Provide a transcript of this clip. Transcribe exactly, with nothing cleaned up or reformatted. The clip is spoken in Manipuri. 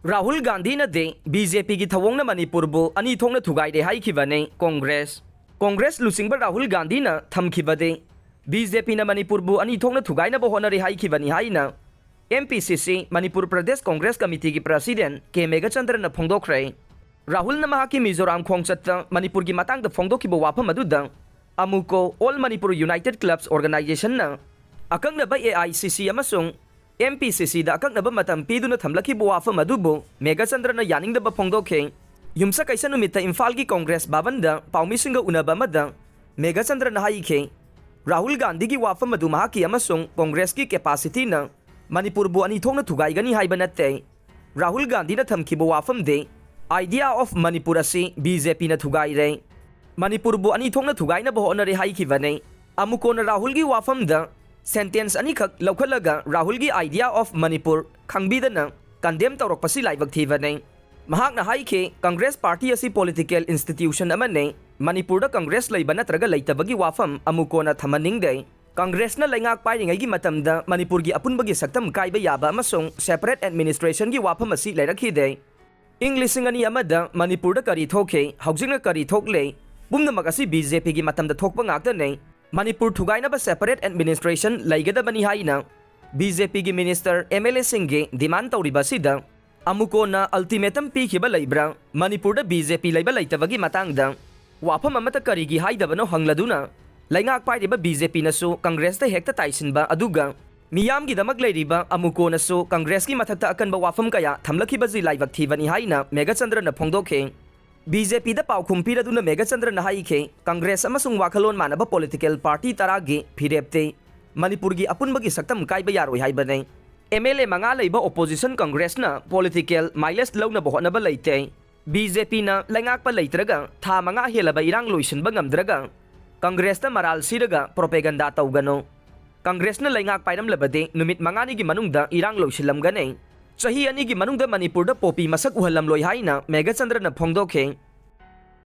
ꯔꯥꯍꯨꯜ ꯒꯥꯟꯙꯤꯅꯗꯤ ꯕꯤ ꯖꯦ ꯄꯤꯒꯤ ꯊꯧꯑꯣꯡꯅ ꯃꯅꯤꯄꯨꯔꯕꯨ ꯑꯅꯤ ꯊꯣꯛꯅ ꯊꯨꯒꯥꯏꯔꯦ ꯍꯥꯏꯈꯤꯕꯅꯤ꯫ ꯀꯣꯡꯒ꯭ꯔꯦꯁ ꯀꯣꯡꯒ꯭ꯔꯦꯁ ꯂꯨꯆꯤꯡꯕ ꯔꯥꯍꯨꯜ ꯒꯥꯟꯙꯤꯅ ꯊꯝꯈꯤꯕꯗꯤ ꯕꯤ ꯖꯦ ꯄꯤꯅ ꯃꯅꯤꯄꯨꯔꯕꯨ ꯑꯅꯤ ꯊꯣꯛꯅ ꯊꯨꯒꯥꯏꯅꯕ ꯍꯣꯠꯅꯔꯤ ꯍꯥꯏꯈꯤꯕꯅꯤ ꯍꯥꯏꯅ ꯑꯦꯝ ꯄꯤ ꯁꯤ ꯁꯤ, ꯃꯅꯤꯄꯨꯔ ꯄ꯭ꯔꯗꯦꯁ ꯀꯣꯡꯒ꯭ꯔꯦꯁ ꯀꯃꯤꯇꯤꯒꯤ ꯄ꯭ꯔꯁꯤꯗꯦꯟ ꯀꯦ ꯃꯦꯘꯆꯟꯗ꯭ꯔꯅ ꯐꯣꯡꯗꯣꯛꯈ꯭ꯔꯦ꯫ ꯔꯥꯍꯨꯜꯅ ꯃꯍꯥꯛꯀꯤ ꯃꯤꯖꯣꯔꯥꯝ ꯈꯣꯡꯆꯠꯇ ꯃꯅꯤꯄꯨꯔꯒꯤ ꯃꯇꯥꯡꯗ ꯐꯣꯡꯗꯣꯛꯈꯤꯕ ꯋꯥꯐꯝ ꯑꯗꯨꯗ ꯑꯃꯨꯀꯣ, All Manipur United Clubs Organizationꯅ ꯑꯀꯛꯅꯕ ꯑꯦ ꯑꯥꯏ ꯁꯤ ꯁꯤ ꯑꯃꯁꯨꯡ ꯑꯦꯝ ꯄꯤ ꯁꯤ ꯁꯤꯗ ꯑꯀꯛꯅꯕ ꯃꯇꯝ ꯄꯤꯗꯨꯅ ꯊꯝꯂꯛꯈꯤꯕ ꯋꯥꯐꯝ ꯑꯗꯨꯕꯨ ꯃꯦꯘꯆꯟꯗ꯭ꯔꯅ ꯌꯥꯅꯤꯡꯗꯕ ꯐꯣꯡꯗꯣꯛꯈꯤ꯫ ꯌꯨꯝꯁꯀꯩꯁ ꯅꯨꯃꯤꯠꯇ ꯏꯝꯐꯥꯜꯒꯤ ꯀꯣꯡꯒ꯭ꯔꯦꯁ ꯚꯕꯟꯗ ꯄꯥꯎꯃꯤꯁꯤꯡꯒ ꯎꯅꯕ ꯑꯃꯗ ꯃꯦꯘꯆꯟꯗ꯭ꯔꯅ ꯍꯥꯏꯈꯤ, ꯔꯥꯍꯨꯜ ꯒꯥꯟꯙꯤꯒꯤ ꯋꯥꯐꯝ ꯑꯗꯨ ꯃꯍꯥꯛꯀꯤ ꯑꯃꯁꯨꯡ ꯀꯣꯡꯒ꯭ꯔꯦꯁꯀꯤ capacityꯅ ꯃꯅꯤꯄꯨꯔꯕꯨ ꯑꯅꯤ ꯊꯣꯛꯅ ꯊꯨꯒꯥꯏꯒꯅꯤ ꯍꯥꯏꯕ ꯅꯠꯇꯦ꯫ ꯔꯥꯍꯨꯜ ꯒꯥꯟꯙꯤꯅ ꯊꯝꯈꯤꯕ ꯋꯥꯐꯝꯗꯤ Idea of Manipur ꯑꯁꯤ ꯕꯤ ꯖꯦ ꯄꯤꯅ ꯊꯨꯒꯥꯏꯔꯦ꯫ ꯃꯅꯤꯄꯨꯔꯕꯨ ꯑꯅꯤ ꯊꯣꯛꯅ ꯊꯨꯒꯥꯏꯅꯕ ꯍꯣꯠꯅꯔꯦ ꯍꯥꯏꯈꯤꯕꯅꯤ꯫ ꯑꯃꯨꯀꯣꯅ ꯔꯥꯍꯨꯜꯒꯤ ꯋꯥꯐꯝꯗ sentence ꯑꯅꯤꯈꯛ ꯂꯧꯈꯠꯂꯒ ꯔꯥꯍꯨꯜꯒꯤ Idea of Manipur ꯈꯪꯕꯤꯗꯅ condemn ꯇꯧꯔꯛꯄꯁꯤ ꯂꯥꯏꯕꯛ ꯊꯤꯕꯅꯤ꯫ ꯃꯍꯥꯛꯅ ꯍꯥꯏꯈꯤ, ꯀꯪꯒ꯭ꯔꯦꯁ ꯄꯥꯔꯇꯤ ꯑꯁꯤ political institution ꯑꯃꯅꯤ꯫ ꯃꯅꯤꯄꯨꯔꯗ ꯀꯪꯒ꯭ꯔꯦꯁ ꯂꯩꯕ ꯅꯠꯇ꯭ꯔꯒ ꯂꯩꯇꯕꯒꯤ ꯋꯥꯐꯝ ꯑꯃꯨꯀꯣꯅ ꯊꯝꯍꯟꯅꯤꯡꯗꯦ꯫ ꯀꯪꯒ꯭ꯔꯦꯁꯅ ꯂꯩꯉꯥꯛ ꯄꯥꯏꯔꯤꯉꯩꯒꯤ ꯃꯇꯝꯗ ꯃꯅꯤꯄꯨꯔꯒꯤ ꯑꯄꯨꯟꯕꯒꯤ ꯁꯛꯇꯝ ꯀꯥꯏꯕ ꯌꯥꯕ ꯑꯃꯁꯨꯡ separate administrationꯒꯤ ꯋꯥꯐꯝ ꯑꯁꯤ ꯂꯩꯔꯛꯈꯤꯗꯦ꯫ ꯏꯪ ꯂꯤꯁꯤꯡ ꯑꯅꯤ ꯑꯃꯗ ꯃꯅꯤꯄꯨꯔꯗ ꯀꯔꯤ ꯊꯣꯛꯈꯤ, ꯍꯧꯖꯤꯛꯅ ꯀꯔꯤ ꯊꯣꯛꯂꯦ, ꯄꯨꯝꯅꯃꯛ ꯑꯁꯤ ꯕꯤ ꯖꯦ ꯄꯤꯒꯤ ꯃꯇꯝꯗ ꯊꯣꯛꯄ ꯉꯥꯛꯇꯅꯤ꯫ ꯃꯅꯤꯄꯨꯔ ꯊꯨꯒꯥꯏꯅꯕ separate administration ꯂꯩꯒꯗꯕꯅꯤ ꯍꯥꯏꯅ ꯕꯤ ꯖꯦ ꯄꯤꯒꯤ minister, ꯑꯦꯝ ꯑꯦꯜ ꯑꯦꯁꯤꯡꯒꯤ demand ꯇꯧꯔꯤꯕ ꯑꯁꯤꯗ ꯑꯃꯨꯀꯣꯅ ultimatum ꯄꯤꯈꯤꯕ ꯂꯩꯕ꯭ꯔꯥ? ꯃꯅꯤꯄꯨꯔꯗ ꯕꯤ ꯖꯦ ꯄꯤ ꯂꯩꯕ ꯂꯩꯇꯕꯒꯤ ꯃꯇꯥꯡꯗ ꯋꯥꯐꯝ ꯑꯃꯠꯇ ꯀꯔꯤꯒꯤ ꯍꯥꯏꯗꯕꯅꯣ ꯍꯪꯂꯗꯨꯅ ꯂꯩꯉꯥꯛ ꯄꯥꯏꯔꯤꯕ ꯕꯤ ꯖꯦ ꯄꯤꯅꯁꯨ ꯀꯪꯒ꯭ꯔꯦꯁꯇ ꯍꯦꯛꯇ ꯇꯥꯏꯁꯤꯟꯕ, ꯑꯗꯨꯒ ꯃꯤꯌꯥꯝꯒꯤꯗꯃꯛ ꯂꯩꯔꯤꯕ ꯑꯃꯨꯀꯣꯅꯁꯨ ꯀꯪꯒ꯭ꯔꯦꯁꯀꯤ ꯃꯊꯛꯇ ꯑꯀꯟꯕ ꯋꯥꯐꯝ ꯀꯌꯥ ꯊꯝꯂꯛꯈꯤꯕꯁꯤ ꯂꯥꯏꯕꯛ ꯊꯤꯕꯅꯤ ꯍꯥꯏꯅ ꯃꯦꯘꯆꯟꯗ꯭ꯔꯅ ꯐꯣꯡꯗꯣꯛꯈꯤ꯫ ꯕꯤ ꯖꯦ ꯄꯤꯗ ꯄꯥꯎꯈꯨꯝ ꯄꯤꯔꯗꯨꯅ ꯃꯦꯘꯆꯟꯗ꯭ꯔꯅ ꯍꯥꯏꯈꯤ, ꯀꯪꯒ꯭ꯔꯦꯁ ꯑꯃꯁꯨꯡ ꯋꯥꯈꯜꯂꯣꯟ ꯃꯥꯟꯅꯕ political party ꯇꯔꯥꯒꯤ ꯐꯤꯔꯦꯞꯇꯤ ꯃꯅꯤꯄꯨꯔꯒꯤ ꯑꯄꯨꯟꯕꯒꯤ ꯁꯛꯇꯝ ꯀꯥꯏꯕ ꯌꯥꯔꯣꯏ ꯍꯥꯏꯕꯅꯤ꯫ ꯑꯦꯝ ꯑꯦꯜ ꯑꯦ ꯃꯉꯥ ꯂꯩꯕ opposition ꯀꯪꯒ꯭ꯔꯦꯁꯅ political mileage ꯂꯧꯅꯕ ꯍꯣꯠꯅꯕ ꯂꯩꯇꯦ꯫ ꯕꯤ ꯖꯦ ꯄꯤꯅ ꯂꯩꯉꯥꯛꯄ ꯂꯩꯇ꯭ꯔꯒ ꯊꯥ ꯃꯉꯥ ꯍꯦꯜꯂꯕ ꯏꯔꯥꯡ ꯂꯣꯏꯁꯤꯟꯕ ꯉꯝꯗ꯭ꯔꯒ ꯀꯪꯒ꯭ꯔꯦꯁꯇ ꯃꯔꯥꯜ ꯁꯤꯔꯒ propaganda ꯇꯧꯒꯅꯨ꯫ ꯀꯪꯒ꯭ꯔꯦꯁꯅ ꯂꯩꯉꯥꯛ ꯄꯥꯏꯔꯝꯂꯕꯗꯤ ꯅꯨꯃꯤꯠ ꯃꯉꯥꯅꯤꯒꯤ ꯃꯅꯨꯡꯗ ꯏꯔꯥꯡ ꯂꯣꯏꯁꯤꯜꯂꯝꯒꯅꯤ꯫ ꯆꯍꯤ ꯑꯅꯤꯒꯤ ꯃꯅꯨꯡꯗ ꯃꯅꯤꯄꯨꯔꯗ poppy ꯃꯁꯛ ꯎꯍꯜꯂꯝꯂꯣꯏ ꯍꯥꯏꯅ ꯃꯦꯘꯆꯟꯗ꯭ꯔꯅ ꯐꯣꯡꯗꯣꯛꯈꯤ꯫